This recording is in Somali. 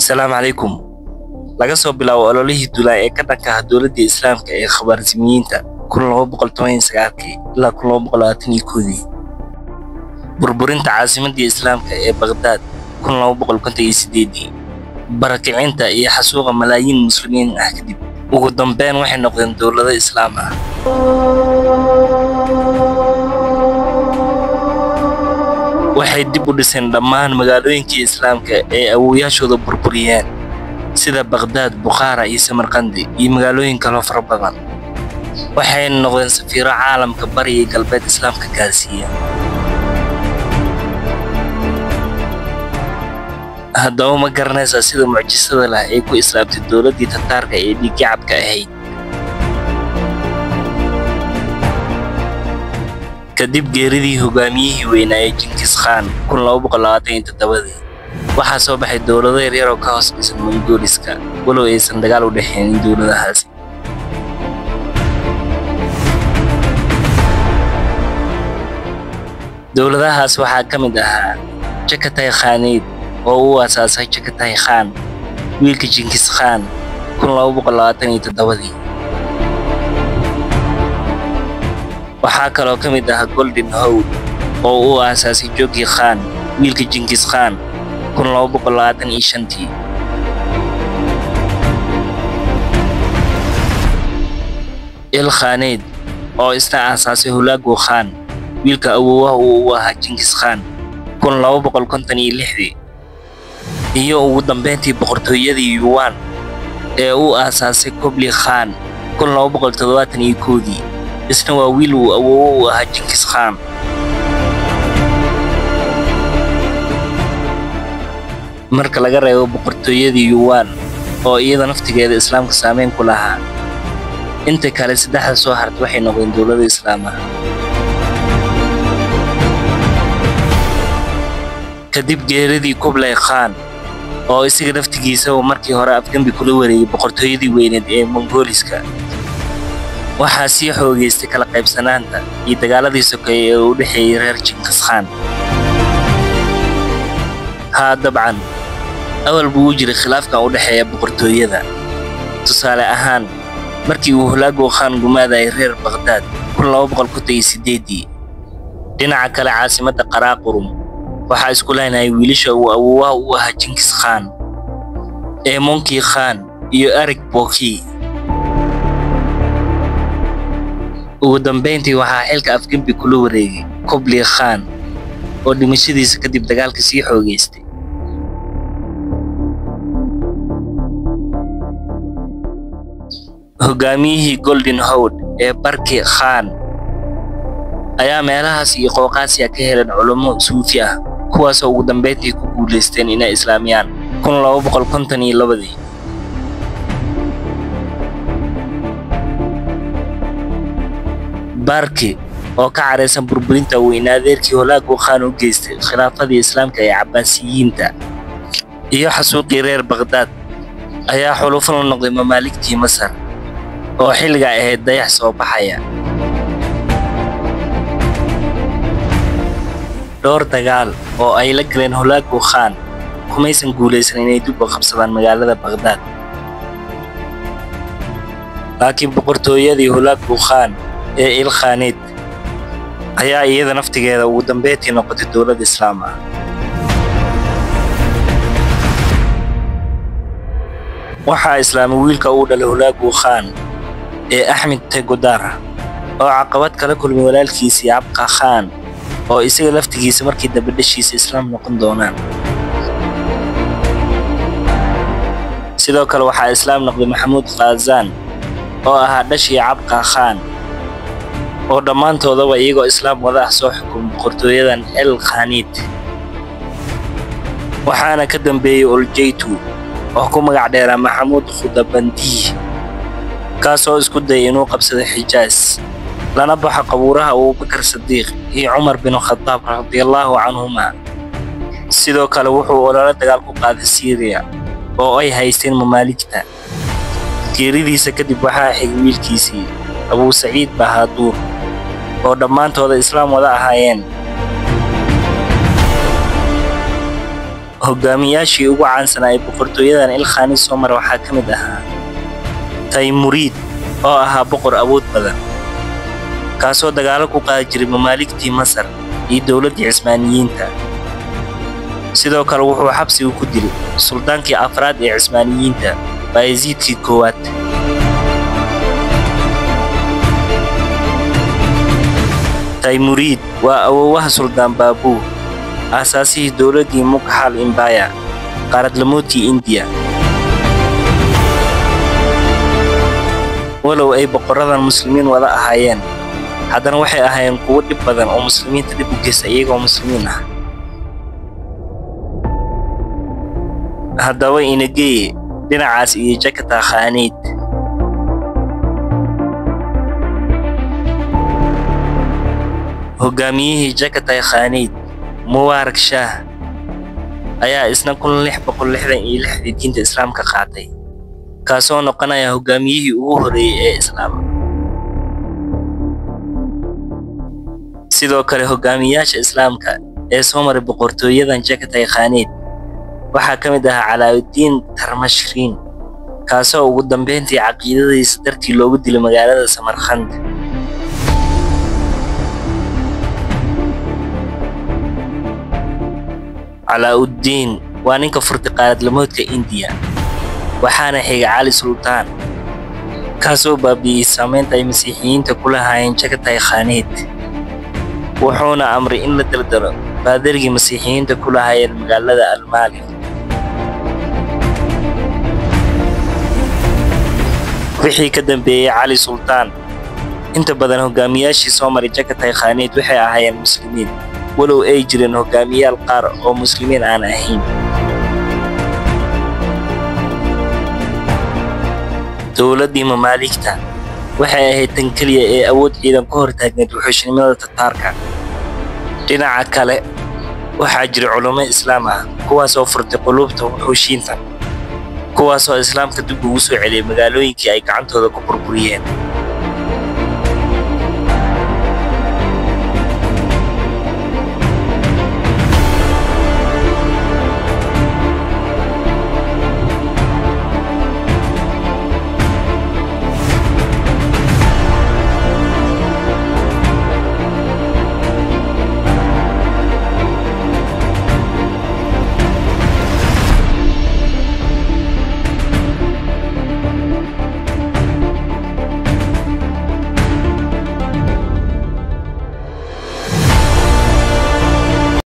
Asalaamu calaykum. Laga soo bilaabo ololihii Duulaa ee ka dhanka ah dowladda Islaamka ee Khawaarizmiyiinta 1219 ilaa 1221, burburinta caasimadii Islaamka ee Baghdad 1258, barakicinta iyo xasuuqa malaayiin muslimiin ah kadib, ugu dambeyn waxay noqdeen dowlado Islaam ah. Waxay dib u dhiseen dhammaan magaalooyinkii Islaamka ee awoowayaashooda burburiyeen, sida Baghdad, Bukhara iyo Samarqandi iyo magaalooyin kaloo fara badan. Waxayna noqdeen safiiro caalamka bari iyo galbeed Islaamka gaarsiiya. Haddaba ma garanaysaa sida mucjisada leh ay ku islaamtay dowladdii Tataarka ee dhiig-yacabka ahayd? Kadib geeridii hogaamiyihii weynaa ee Genghis Khan 1227, waxaa soo baxay dowlado yaryar oo ka hoos dhisan Mongooliska, walow aysan dagaal u dhexaynin dowladahaasi. Dowladahaas waxaa ka mid ahaa Chagatai Khanate oo uu aasaasay Chagatai Khan, wiilka Genghis Khan 1227. Waxaa kaloo ka mid ahaa Golden Horde oo uu aasaasay Jogi Khan, wiilka Genghis Khan 1225. Il Khanate oo isna aasaasay Hulagu Khan, wiilka awoowaha uu u ahaa Genghis Khan 1256, iyo ugu dambeyntii boqortooyadii Yuan ee uu aasaasay Kublai Khan 1271. Isna waa wiil uu awoowo u ahaa Genghis Khan. Marka laga reebo boqortooyadii Yuan oo iyada naftigeeda Islaamka saameyn ku lahaa, inta kale saddexda soo hartay waxay noqdeen dowlado Islaam ah. Kadib geeridii Kublai Khan oo isaga naftigiisaba markii hore afgembi kula wareegay boqortooyadii weyneed ee Mongooliska, waxaa sii xoogaystay kala qaybsanaanta iyo dagaaladii sokeeye ee u dhexeeyay reer Genghis Khan. Haa, dabcan awal buu u jiray khilaafkan u dhexeeya boqortooyada. Tusaale ahaan, markii uu Hulagu Khan gumaadayay reer Baghdad 1258, dhinaca kale caasimadda Qaraaqurum waxaa isku laynayay wiilasha uu awoowaha u ahaa Genghis Khan ee Monkey Khan iyo Erik Boki. Ugu dambeyntii waxaa xilka afgembi kula wareegay Kublai Khan oo dhimashadiisa kadib dagaalka sii xoogaystay. Hogaamiyihii Golden Horde ee Barki Khan ayaa meelahaas iyo Qooqaasiya ka heleen culummo suufi ah, kuwaasoo ugu dambeyntii ku guulaysteen inay islaamiyaan 1252. Barki oo ka careysan burburinta uu in adeerkii Hulagu Khan u geystay khilaafadii Islaamka ee Cabbaasiyiinta iyo xasuuqii reer Baghdad, ayaa xulufo la noqday mamaaligtii Masar oo xilligaa ahayd dayax soo baxaya. Dhowr dagaal oo ay la galeen Hulagu Khan kumaysan guulaysan inay dib u qabsadaan magaalada Baghdad, laakiin boqortooyadii Hulagu Khan ee Il Khanate ayaa iyada naftigeeda ugu dambeyntii noqotay dowlad Islaam ah. Waxaa islaamay wiilka uu dhalay Hulagu Khan ee Axmed Tegodar oo caqabad kala kulmay walaalkiisii Abqa Khan oo isaga laftigiisa markii dambe dhashiisa islaam noqon doonaan. Sidoo kale waxaa islaam noqday Maxamuud Khazan oo ahaa dhashii Abqa Khan, oo dhammaantoodaba iyagoo islaam wada ah soo xukumay boqortooyadan El Khanate. Waxaana ka dambeeyey Oljaytu oo ku magac dheeraa Maxamuud Khudabandih, kaasoo isku dayay inuu qabsado Xijaaz lana baxo qabuuraha Abuubakar Sadiiq iyo Cumar bin Khadaab radiyallahu canhuma. Sidoo kale wuxuu olole dagaal ku qaaday Siiriya oo ay haysteen mamaaligta. Geeridiisa kadib waxaa xigay wiilkiisii Abuu Saciid Bahaduur oo dhammaantooda islaam wada ahaayeen. Hogaamiyaashii ugu caansanaa ee boqortooyadan Ilkhaanid soo mara waxaa ka mid ahaa Taymuriid oo ahaa boqor awood badan, kaasoo dagaallo ku qaadi jiray mamaaligtii Masar iyo dowladdii Cismaaniyiinta. Sidoo kale wuxuu xabsiga ku dilay suldaankii afraad ee Cismaaniyiinta, Bayaziidkii koowaad. Taymuriid waa awoowaha Suldaan Baabur, aasaasihii dowladdii Mughal Empire, qaaradlamoodkii India. Walow ay boqoradan muslimiin wada ahaayeen, haddana waxay ahaayeen kuwo dhib badan oo muslimiinta dhib u geysta iyagoo muslimiin ah. Haddaba inageeye dhinacaas iyo Jakataa Khaaniid. Hogaamiyihii Jakatai Khaaniid, Mubaarak Shaah, ayaa isna 1666 diinta Islaamka qaatay, kaasoo noqonaya hogaamiyihii ugu horreeyay ee Islaama. Sidoo kale hogaamiyaasha Islaamka ee soo maray boqortooyadan Jakatai Khaaniid waxaa ka mid ahaa Calaa'udiin Tarmashriin, kaasoo ugu dambeyntii caqiidadiisa dartii loogu dilay magaalada Samarkand. Calaa'udiin waa ninka furtay qaaradlamoodka India, waxaana xigay Cali Sultaan, kaasoo baabi'iyey saameynta ay Masiixiyiinta ku lahaayeen Jakatai Khaaniid, wuxuuna amray in la daldalo baadarigii Masiixiyiinta ku lahaayeen magaalada Almaali. Wixii ka dambeeyey Cali Sultaan, inta badan hogaamiyaashii soo maray Jakatai Khaaniid waxay ahaayeen muslimiin, walow ay jireen hogaamiyaal qaar oo muslimiin aan ahayn. Dowladdii Mamaaligta waxay ahayd tan keliya ee awood ciidan ku hortaagneyd wuxuushnimada Tataarka. Dhinaca kale, waxaa jiray culummo Islaam ah kuwaasoo furtay quluubta wuxuushiinta, kuwaasoo Islaamka dib ugu soo celiyay magaalooyinkii ay gacantooda ku burburiyeen.